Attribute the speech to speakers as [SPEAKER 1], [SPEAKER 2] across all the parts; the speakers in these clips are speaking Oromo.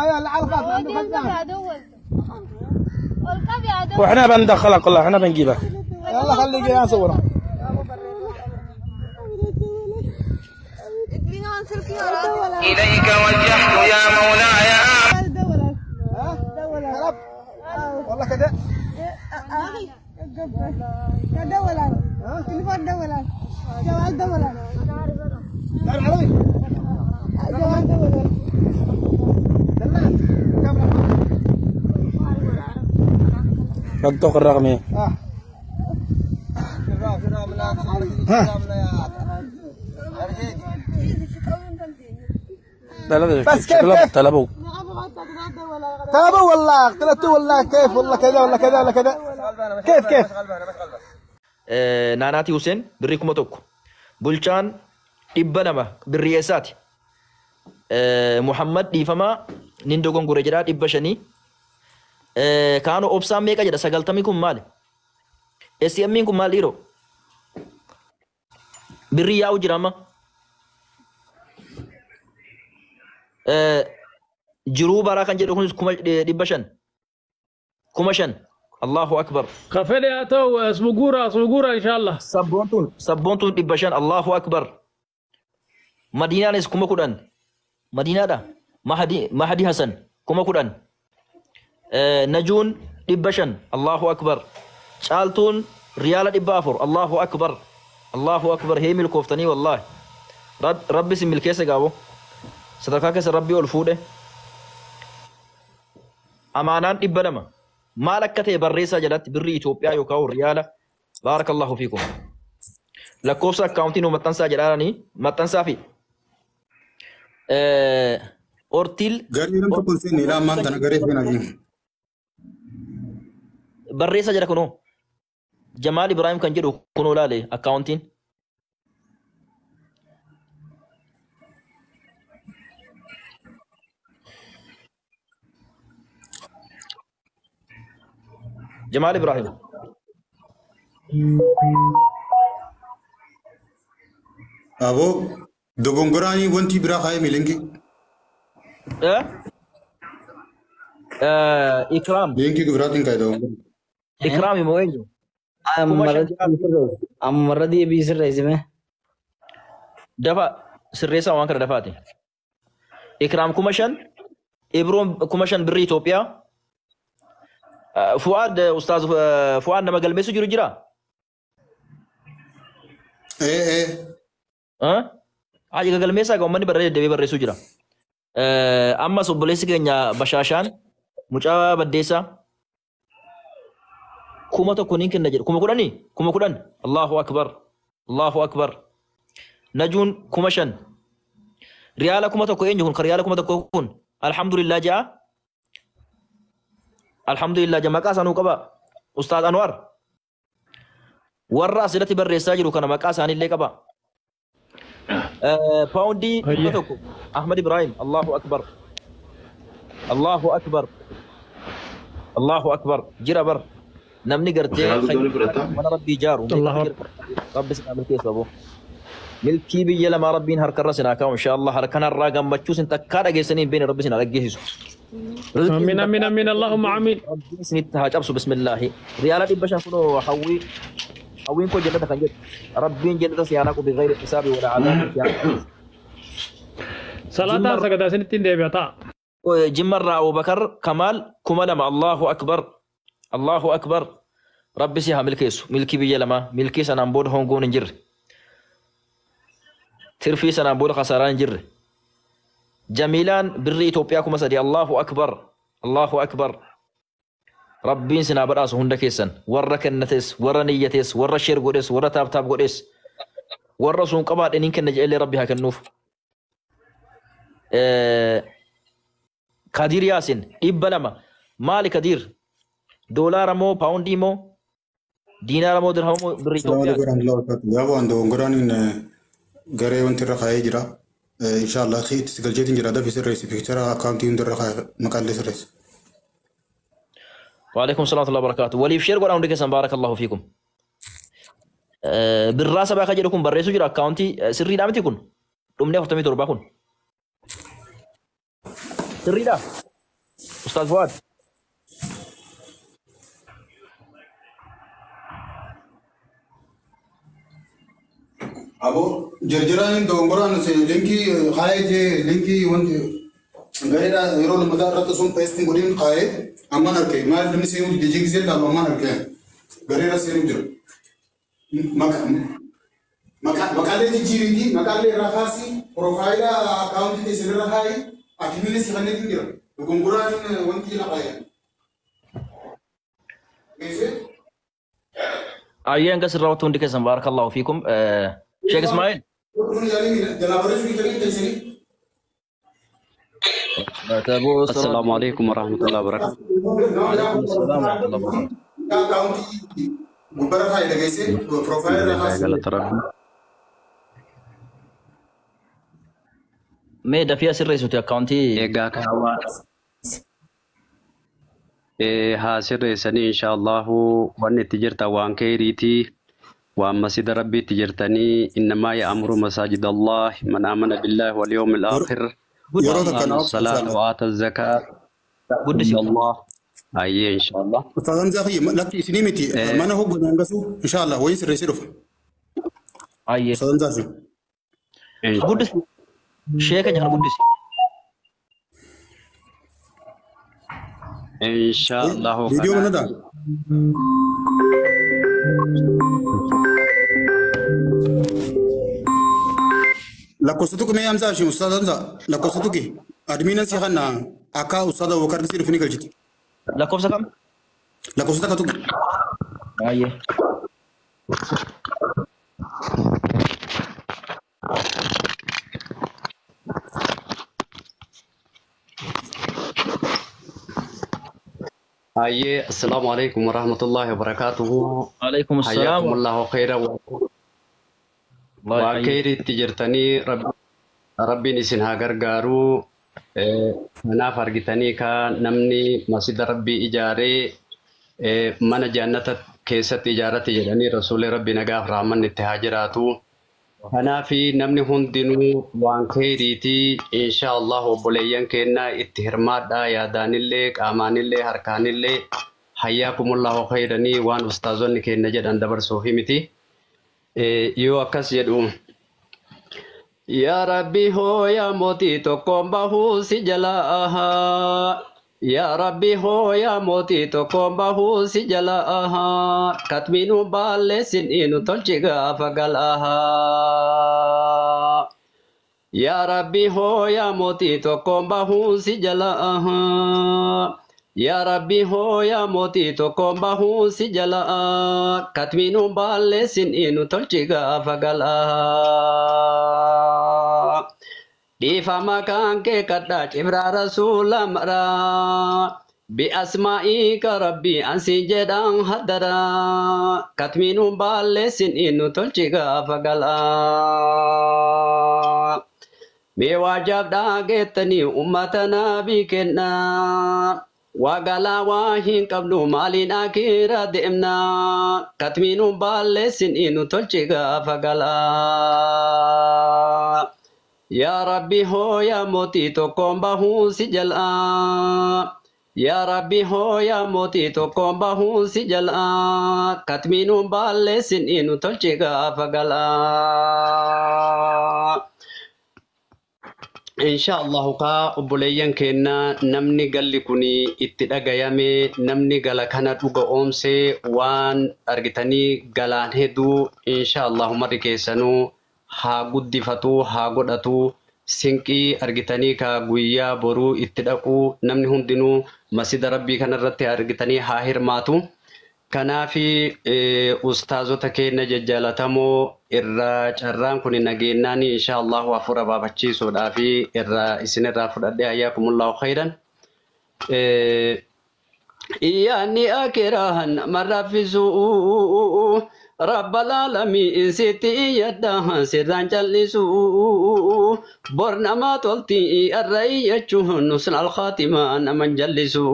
[SPEAKER 1] ايوه على الخاص عنده خزان.
[SPEAKER 2] واحنا بندخلك والله، احنا بنجيبك.
[SPEAKER 1] يلا خليك يا صوره.
[SPEAKER 3] إليك وجهت يا مولاي.
[SPEAKER 1] والله كده
[SPEAKER 2] نطق الرقم ايه؟
[SPEAKER 1] بس كيف كيف
[SPEAKER 2] طلبوا
[SPEAKER 1] طلبوا والله اختلطوا والله كيف والله كذا والله كذا والله كذا كيف كيف.
[SPEAKER 4] Naanaati Hussein birrii 1000, Bulchaan 200 birrii eessaati? Muhammad dhiifamaa nin dogongore jedhaa 500. Kaanoo obsaan meeqa jedha? 90 kun maali? SM'n kun maal dhiiroo? Birrii yaa'u jira amma. Jiruu baraa kan jedhu kunis 500,000. 5,000. Allahu akbar.
[SPEAKER 5] Kafele haa ta'u asuma guura asuma guura inshallah.
[SPEAKER 4] Sabboontuun 500. Allahu akbar. Madiinaanis 10,000. Madiinaadha. Mahdi Hasan 10,000. Najuun 500. Allahu akbar. Caaltuun riyaala 400. Allahu akbar. Allahu akbar. Hee milkooftanii wallahi. Rabbi si milkeessa gaabo. Sadarkaa keessa Rabbi ol fuudhe. Amaanaan 200. Maal akka ta'e barreessaa jalatti birrii Itoophiyaa yookaan riyaala. Baarakallahu fiikum. Lakkoofsa akkaawuntii nu maxxansaa jedhaanii maxxansaa fi Ortiil.
[SPEAKER 6] Garee nam tokko hin seenne ilaa ammaan tana garee seenaa jiru.
[SPEAKER 4] Barreessaa jedha kunoo. Jamaal Ibrahim kan jedhu kunoo laale akkaawuntiin. Jamaal Ibrahim.
[SPEAKER 6] Aboo dogongoraanii wanti biraa kaa'ee linkii.
[SPEAKER 4] Ikram.
[SPEAKER 6] Linkii biraatiin kaa'e dogongora.
[SPEAKER 4] Ikram immoo eenyu?
[SPEAKER 7] Ammarra deebii sirreessime.
[SPEAKER 4] Dafa sirreessaa waan kana dafaati. Ikram 5,000, Ibroon 5,000 birrii Itoophiyaa. Fu'aad Ustaaz Fu'aad nama galmeessu jiru jira? Haji galmeessaa egaa uummanni barree deddeebi'ee barreessuu jira. Ammas obboleessi keenya Bashaashaan mucaa Baddeessaa 1,000 niin kenna jedhu. 10,000? 10,000. Allahu akbar. Allahu akbar. Najuun 5,000. Riyaala 1,000 eenyu kun? Kan riyaala 1,000 kun? Alhamdulillah ja'a. Alhamdulillah ja'a maqaa isaanuu qaba. Ustaaz Anwar. Warra asirratti barreessaa jiru kana maqaa isaaniillee qaba. Paawundii 100 Ahmad Ibrahim. Allahu akbar. Allahu akbar. Allahu akbar. Jira bar. Namni gartee mana rabbii ijaaru. Rabbi sinaa milkeessu aboo. Milkii biyya lamaa rabbiin harkarra sinaa kaa'u inshaallah. Harkanarraa gammachuu sin takkaa dhageessanii hin beekne rabbi sinaa dhaggeessisu.
[SPEAKER 5] Amiin amiin amiin Allahumma amiin.
[SPEAKER 4] Rabbiin isinitti haa cabsu bismillaahi. Riyaala 500 kunoo hawwii hawwiin koo jannata kan jedhu. Rabbiin jannata si haa naqu bighayri hisaabi wala adaabi.
[SPEAKER 5] Salaataa sagadaa isinitti hin deebi'a ta'a.
[SPEAKER 4] Jimmarraa Abubakar Kamaal 2,000. Allahu akbar. Allahu akbar. Rabbi si haa milkeessu. Milkii biyya lamaa. Milkii sanaan booda hongoon hin jirre. Tirfii sanaan booda kasaaraan hin jirre. Jamiilaan birrii Itoophiyaa 3,000. Allahu akbar. Allahu akbar. Rabbiin sinaa badhaasu hunda keessan. Warra kennates, warra niyyates, warra sheer godhes, warra taaptaap godhes, warra sun qabaadhe niin kenna jedhellee Rabbi haa kennuuf. Kadir Yaasin 200. Maali Kadir? Doolaara moo paawundii moo diinaara moo dirhama moo birrii Itoophiyaa?
[SPEAKER 6] Yaa waan dogongoraaniin garee wanti irra kaa'ee jira. Inshallah itti galcheetiin jira dafi sirreessi piikchara akkaawuntii hundarra kaa'e maqaallee sirreessi.
[SPEAKER 4] Waalaikum salaam wa barakaatu. Waliif sheer godhaa hundi keessan baarakallahu fiikum. Birraa sabaa kan jedhu kun barreessuu jira akkaawuntii sirriidhaa miti kun? Dhumni 47 kun. Sirriidha. Ustaaz Fuad.
[SPEAKER 6] Abo jirjiraan dogongoraan linkii kaayee jee linkii wanti gareedha yeroo lammataa irratti osoo peestiin godhin kaayee ammaan arge maal namni seenuu dide gisee laalu ammaan arge gareera seenuu jira. Maqaalee jijjiiriitii maqaalee irraa kaasii piroofaayila akkaawuntii keessan irra kaayee adimiinis kanneetiin jira dogongoraan wanti jala kaayee.
[SPEAKER 4] Ayyee hanga sirraa hundi keessan baarakallahu fiikum. Sheekh Ismaa'il.
[SPEAKER 8] السلام عليكم ورحمة الله وبركاته.
[SPEAKER 4] وعليكم السلام ورحمة الله وبركاته. Mee dafii asirreessuti akkaawuntii.
[SPEAKER 8] Egaa kaawwaa haa sirreessanii insha Allahu wanni itti jirtan waan keeriitii waan masjida rabbiitti jirtanii innamaa ya'muru masaajid Allah man amana billahi wal yawmil aakhir
[SPEAKER 6] Yeroo takka
[SPEAKER 8] wa salaata wa aata zakaa
[SPEAKER 4] guddisi
[SPEAKER 8] Allah ayyee insha Allah.
[SPEAKER 6] Ustaaz Hamzaa kiyya lakki isinii miti mana hogganaan hangasu insha Allah wayin sirreessee dhufa.
[SPEAKER 4] Ayyee.
[SPEAKER 6] Ustaaz Hamzaa fi.
[SPEAKER 4] Guddisi. Sheeka kana guddisi.
[SPEAKER 8] Insha Allah.
[SPEAKER 6] Viidiyoo mana ta'a. Lakkoofsa tuqi mee Hamzaa ishee Ustaaz Hamzaa lakkoofsa tuqi admiinan si kana akka Ustaaz Abubakar si dhufni galchiti.
[SPEAKER 4] Lakkoofsa kam?
[SPEAKER 6] Lakkoofsa takka tuqi.
[SPEAKER 4] Ayyee.
[SPEAKER 8] Ayyee assalaamu alaikum warahmatullahi wabarakatuhu.
[SPEAKER 4] Alaikum assalaam.
[SPEAKER 8] Hayyakumullahu khayran waan keeriitti jirtanii rabbiin isin haa gargaaru. Kanaaf argitanii ka namni masjida rabbii ijaaree mana jannata keessatti ijaarate jedhanii rasuulli rabbi nagaaf rahmanni itti haa jiraatu. Kanaaf namni hundinuu waan keeriitii insha Allah obboleeyyan keenna itti hirmaadhaa yaadaanillee qaamaanillee harkaanillee hayyaakumullahu khayranii waan ustaazonni keenna jedhan dabarsuufi miti. Yoo akkas jedhu yaa rabbi hoo yaa mootii tokkoon bahuu si jalaa yaa rabbi hoo yaa mootii tokkoon bahuu si jalaa katmiinuu baalleessin inu tolchi gaafa galaa yaa rabbi hoo yaa mootii tokkoon bahuu si jalaa yaa rabbi hoo yaa mootii tokkoon bahuu si jalaa katmiinuu baalleessin inu tolchi gaafa galaa. Dhiifama kan kee kadhaa cibraa rasuula maraa bi'asmaa'ii ka rabbii ansi jedhaan haddaraa katmiinuu baalleessin inu tolchi gaafa galaa. Mee waajaaf dhaageettanii uummata naabii kennaa. Waa galaa waa hin qabnu maaliin akira deemnaa katmiinuu baalleessin inu tolchi gaafa galaa. Yaa Rabbi hoo yaa mootii tokkoon bahuu si jalaa. Yaa Rabbi hoo yaa mootii tokkoon bahuu si jalaa katmiinuu baalleessin inu tolchi gaafa galaa. Insha Allahu kaa obboleeyyan keenna namni galli kun itti dhagayame namni gala kana dhuga oomsee waan argitanii galaan hedduu insha Allahu marri keessanuu haa guddifatu haa godhatu sinqii argitanii ka guyyaa boruu itti dhaqu namni hundinuu masjida rabbii kanarratti argitanii haa hirmaatu. Kanaafi ustaazota keenya jajjaalatamoo irraa carraan kun nageenyaan insha Allahu hafuura baafachiisuudhaa fi irraa isinirraa fudhadhee hayyaakumullahu khayran. Iyyaanni akiraahan nama raffisu rabbal aalamiin sitti iyyadhaa sirraan callisu bor nama tolti irra iyyachuun nusna alkhaatimaa naman jallisu.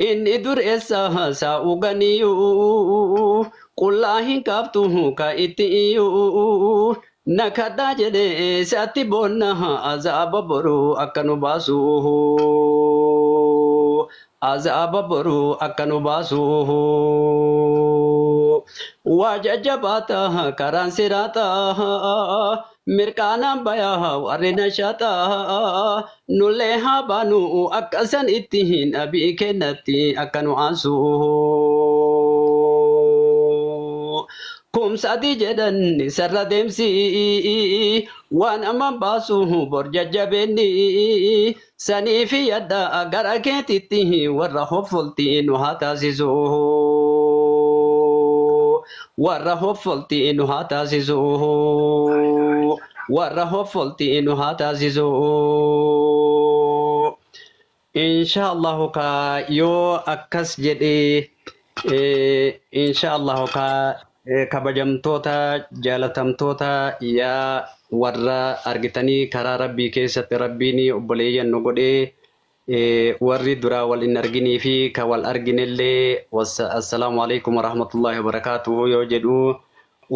[SPEAKER 8] Inni dureessa saa'u ganiyyuu qullaa hin qabtu ka itti iyyuu Nakadhaa jedhee si'atti boonna azaaba boruu akka nu baasu. Azaaba boruu akka nu baasu. Waa jajjabaata karaan siraata mirqaanaan bayaa warri nashaata nullee haa baanu akka san itti hin abii kennatti akka nu aansu. Kumsaatii jedhan sarara deemsi waan amma baasu bor jajjabeenni sanii fi yadda gara keetitti warra hoffolti nu haa taasisu. Warra hoffolti nu haa taasisu. Warra hoffolti nu haa taasisu. Insha Allahu ka yoo akkas jedhee insha Allahu ka kabajamtoota jaalatamtoota yaa warra argitanii karaa rabbii keessatti rabbiin obboleeyyan nu godhee warri duraa wal hin arginii fi ka wal arginellee assalaamu alaikum warahmatullahi wabarakaatuhu yoo jedhu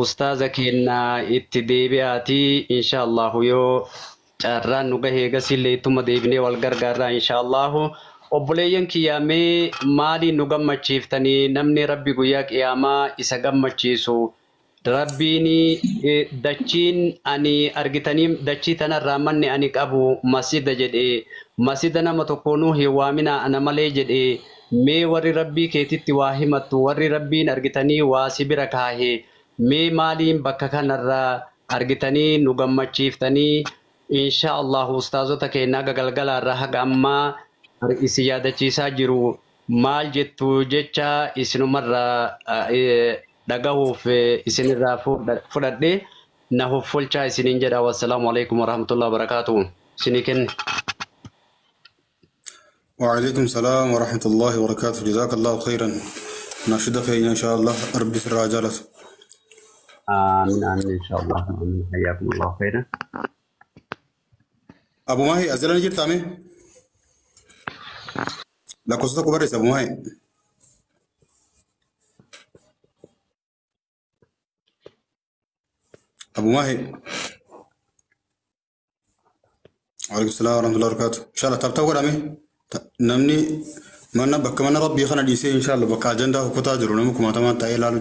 [SPEAKER 8] ustaaza keenya itti deebi'aati insha Allahu yoo carraan nu gahee gasillee ittuma deebinee wal gargaarraa insha Allahu. Obboleeyyan kiyyaamee maaliin nu gammachiiftanii namni rabbi guyyaa qiyaamaa isa gammachiisu rabbiin dachiin ani argitanii dachii tanarraa manni ani qabu masjida jedhee masjida nama tokkoonuu hin waaminaa ana malee jedhee mee warri rabbii keetitti waa himattu warri rabbiin argitanii waa si bira kaahee mee maaliin bakka kanarraa argitanii nu gammachiiftanii insha Allahu ustaazota keenya haga galgalaarraa haga ammaa isin yaadachiisaa jiru maal jettu jecha isinumarraa dhagahuuf isinirraa fudhadhe na hoffolchaa isiniin jedha. Wassalaamu alaikum warahmatullahi wabarakaatuh. Isinii kenne.
[SPEAKER 6] وعليكم السلام ورحمة الله وبركاته جزاك الله خيرا نشد خير إن شاء الله ربي سر عجلة.
[SPEAKER 8] آمين آمين إن شاء الله. آمين حياكم الله خيرا.
[SPEAKER 6] أبو ماهي أزلني جبت أمي lakkoofsa tokko barreessa Abu Maahii. Abu Maahii. Waalaikum salaam warahmatullahi wabarakatuh. Inshallah taphtaa godhame namni mana bakka mana rabbii kana dhiisee inshallah bakka ajandaa hukkutaa jiru nama kumaatamaan taa'ee ilaalu.